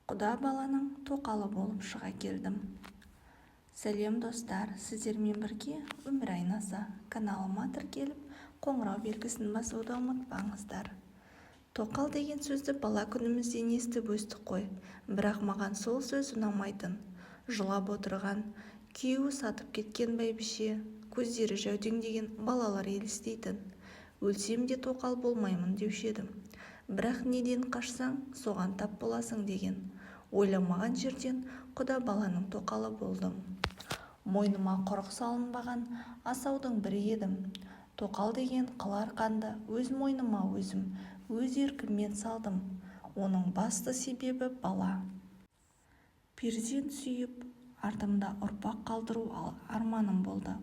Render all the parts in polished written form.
Құда баланың тоқалы болып шыға келдім. Сәлем, достар! Сіздермен бірге Өмір айнасы. Каналыма тіркеліп, қоңырау белгісін басуды ұмытпаңыздар. Тоқал деген сөзді бала күнімізден естіп өстік қой. Бірақ маған сол сөз ұнамайтын. Жылап отырған, күйеуі сатып кеткен бәйбіше, көздері жәутеңдеген балалар елестейтін. Өлсем де тоқал болмаймын деуші едім. Бірақ неден қашсаң, соған тап боласың деген. Ойламаған жерден құда баланың тоқалы болдым. Мойныма құрық салынбаған асаудың бірі едім. Тоқал деген қыл арқанды өз мойныма өзім, өз еркіммен салдым. Оның басты себебі бала. Перзент сүйіп, артымда ұрпақ қалдыру арманым болды.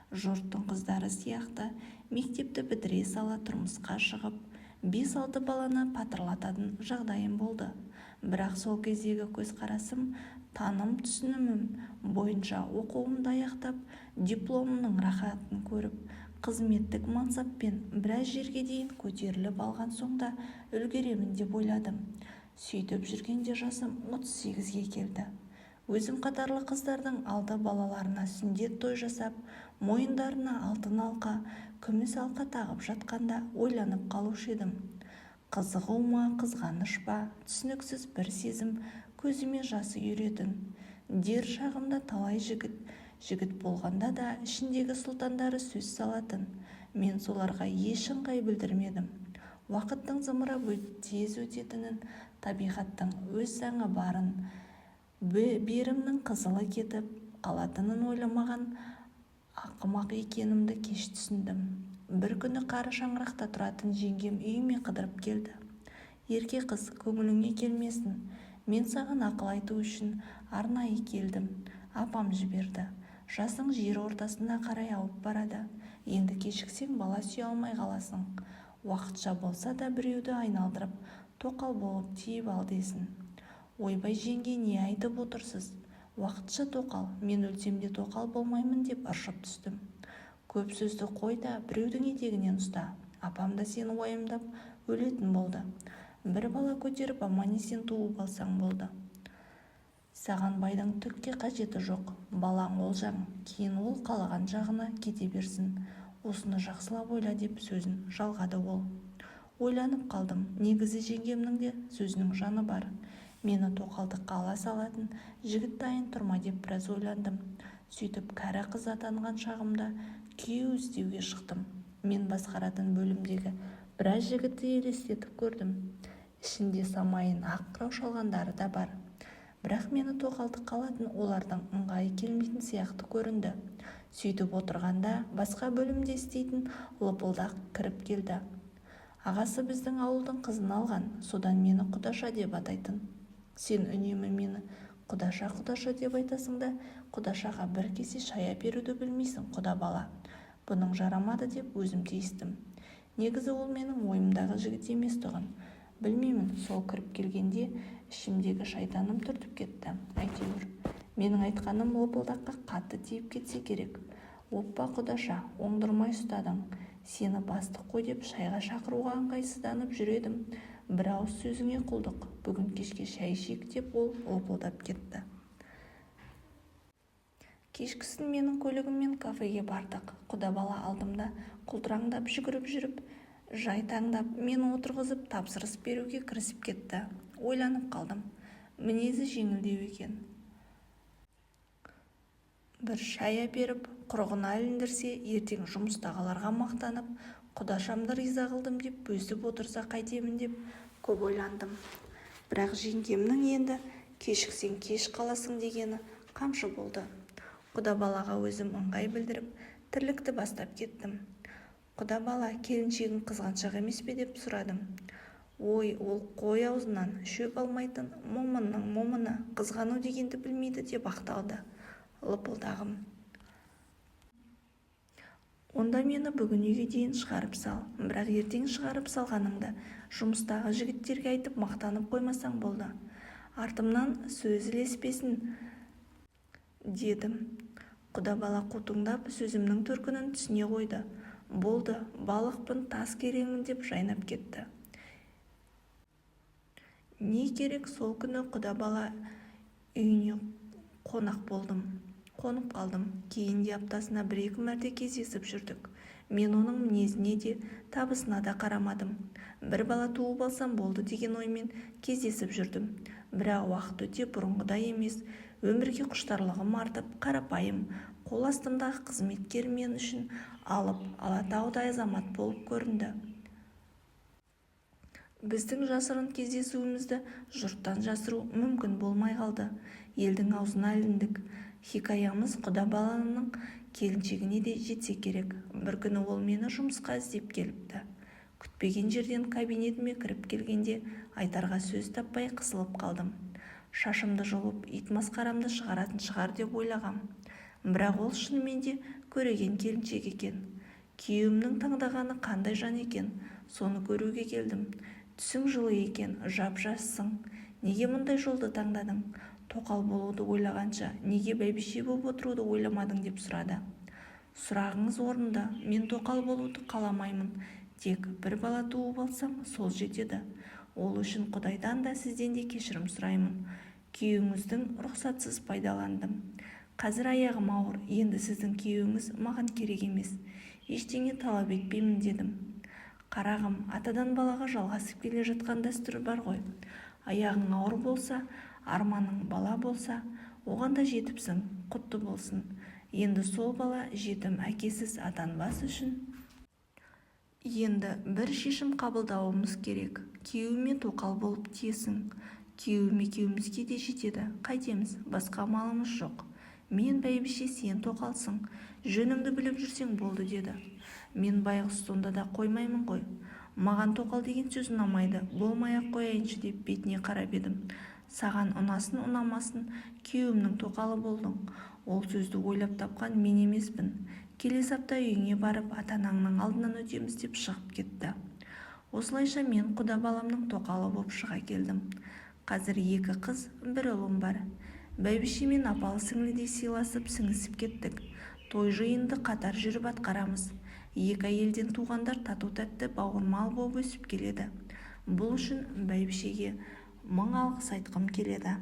Жұрттың қыздары сияқты мектепті бітіре сала тұрмысқа шығып, бес-алты баланы патырлататын жағдайым болды. Бірақ сол кездегі көзқарасым, таным-түсінігім бойынша оқуымды аяқтап, дипломымның рахатын көріп, қызметтік мансаппен біраз жерге дейін көтеріліп алған соң да үлгеремін деп ойладым. Сөйтіп жүргенде жасым 38-ге келді. Өзім қатарлы қыздардың алды балаларына сүндет той жасап, мойындарына алтын алқа, күміс алқа тағып жатқанда ойланып қалушы едім. Қызығу ма, қызғаныш па, түсініксіз бір сезім көзіме жас үйіретін. Дер шағымда талай жігіт, жігіт болғанда да ішіндегі сұлтандары сөз салатын. Мен соларға еш ыңғай білдірмедім. Уақыттың зымырап тез өтетінін, табиғаттың өз заңы барын, берімнің қызылы кетіп қалатынын ойламаған ақымақ екенімді кеш түсіндім. Бір күні қара шаңырақта тұратын жеңгем үйіме қыдырып келді. «Ерке қыз, көңіліңе келмесін. Мен саған ақыл айту үшін арнайы келдім. Апам жіберді. Жасың жер ортасына қарай ауып барады. Енді кешіксең, бала сүйе алмай қаласың. Уақытша болса да біреуді айналдырып, тоқал болып тиіп ал», – десін. «Ойбай, жеңге, не айтып отырсыз? Уақытша тоқал, мен өлсем де тоқал болмаймын», – деп ыршып түстім. «Көп сөзді қой да, біреудің етегінен ұста. Апам да сені уайымдап өлетін болды. Бір бала көтеріп, аман-есен туып алсаң болды. Саған байдың түкке қажеті жоқ. Балаң олжаң, кейін ол қалаған жағына кете берсін. Осыны жақсылап ойла», – деп сөзін жалғады ол. Ойланып қалдым. Негізі жеңгемнің де сөзінің жаны бар. Мені тоқалдыққа ала салатын жігіт дайын тұр ма деп біраз ойландым. Сөйтіп, кәрі қыз атанған шағымда күйеу іздеуге шықтым. Мен басқаратын бөлімдегі біраз жігітті елестетіп көрдім. Ішінде самайын ақ қырау шалғандары да бар. Бірақ мені тоқалдыққа алатын олардың ыңғайы келмейтін сияқты көрінді. Сөйтіп отырғанда басқа бөлімде істейтін лыпылдақ кіріп келді. Ағасы біздің ауылдың қызын алған, содан мені құдаша деп атайтын. «Сен үнемі мені құдаша, құдаша деп айтасың да, құдашаға бір кесе шай әперуді білмейсің, құда бала. Бұның жарамады», – деп өзім тиістім. Негізі ол менің ойымдағы жігіт емес тұғын. Білмеймін, сол кіріп келгенде ішімдегі шайтаным түртіп кетті. Әйтеуір, менің айтқаным лопылдаққа қатты тиіп кетсе керек. «Оппа, құдаша, оңдырмай ұстадың. Сені бастық қой деп шайға шақыруға ыңғайсызданып жүр едім. Бір ауыз сөзіңе құлдық. Бүгін кешке шай ішейік», – деп ол лопылдап кетті. Кешкісін менің көлігіммен кафеге бардық. Құда бала алдымда құлтыраңдап жүгіріп жүріп, жайтаңдап мені отырғызып, тапсырыс беруге кірісіп кетті. Ойланып қалдым. Мінезі жеңілдеу екен. Бір шай әперіп, құрығына іліндірсе, ертең жұмыстағыларға мақтанып, құдашамды риза қылдым деп бөсіп отырса қайтемін деп көп ойландым. Бірақ жеңгемнің енді кешіксең кеш қаласың дегені қамшы болды. Құда балаға өзім ыңғай білдіріп, тірлікті бастап кеттім. «Құда бала, келіншегің қызғаншақ емес пе?» – деп сұрадым. «Ой, ол қой аузынан шөп алмайтын момынның момыны, қызғану дегенді білмейді», – деп ақталды лыпылдағым. «Онда мені бүгін үйге дейін шығарып сал. Бірақ ертең шығарып салғаныңды жұмыстағы жігіттерге айтып мақтанып қоймасаң болды. Артымнан сөз ілеспесін», – дедім. Құда бала қутыңдап, сөзімнің төркінін түсіне қойды. «Болды, балықпын, тас кереңмін», – деп жайнап кетті. Не керек, сол күні құда бала үйіне қонақ болдым. Қонып қалдым. Кейін де аптасына бір-екі мәрте кездесіп жүрдік. Мен оның мінезіне де, табысына да қарамадым. Бір бала туып алсам болды деген оймен кездесіп жүрдім. Бірақ уақыт өте бұрынғыдай емес, өмірге құштарлығым артып, қарапайым, қол астымдағы қызметкер мен үшін алып Алатаудай азамат болып көрінді. Біздің жасырын кездесуімізді жұрттан жасыру мүмкін болмай қалды. Елдің аузына іліндік. Хикаямыз құда баланың келіншегіне де жетсе керек. Бір күні ол мені жұмысқа іздеп келіпті. Күтпеген жерден кабинетіме кіріп келгенде айтарға сөз таппай қысылып қалдым. Шашымды жұлып, ит масқарамды шығаратын шығар деп ойлағам. Бірақ ол шынымен де көреген келіншек екен. Күйеуімнің таңдағаны қандай жан екен, соны көруге келдім. Түсің жылы екен, жап-жассың. Неге мұндай жолды таңдадың? Тоқал болуды ойлағанша, неге бәйбіше боп отыруды ойламадың деп сұрады. Сұрағыңыз орынды. Мен тоқал болуды қаламаймын. Тек бір бала туып алсам, сол жетеді. Ол үшін Құдайдан да, сізден де кешірім сұраймын. Күйеуіңіздің рұқсатсыз пайдаландым. Қазір аяғым ауыр, енді сіздің күйеуіңіз маған керек емес. Ештеңе талап етпеймін дедім. Қарағым, атадан балаға жалғасып келе жатқан дәстүр бар ғой. Аяғың ауыр болса, арманың бала болса, оған да жетіпсің, құтты болсын. Енді сол бала жетім, әкесіз атанбас үшін енді бір шешім қабылдауымыз керек. Күйеуіме тоқал болып тиесің. Күйеуім екеумізге де жетеді. Қайтеміз, басқа амалымыз жоқ. Мен бәйбіше, сен тоқалсың. Жөніңді біліп жүрсең болды деді. Мен байғұс сонда да қоймаймын ғой. Маған тоқал деген сөз ұнамайды, болмай-ақ қояйыншы деп бетіне қарап едім. Саған ұнасын, ұнамасын, күйеуімнің тоқалы болдың. Ол сөзді ойлап тапқан мен емеспін. Келесі апта үйіңе барып, ата-анаңның алдынан өтеміз деп шығып кетті. Осылайша мен құда баламның тоқалы боп шыға келдім. Қазір екі қыз, бір ұлым бар. Бәйбішемен апалы-сіңлідей сыйласып, сіңісіп кеттік. Той-жиынды қатар жүріп атқарамыз. Екі әйелден туғандар тату-тәтті бауырмал болып өсіп келеді. Бұл үшін бәйбішеге мың алғыс айтқым келеді.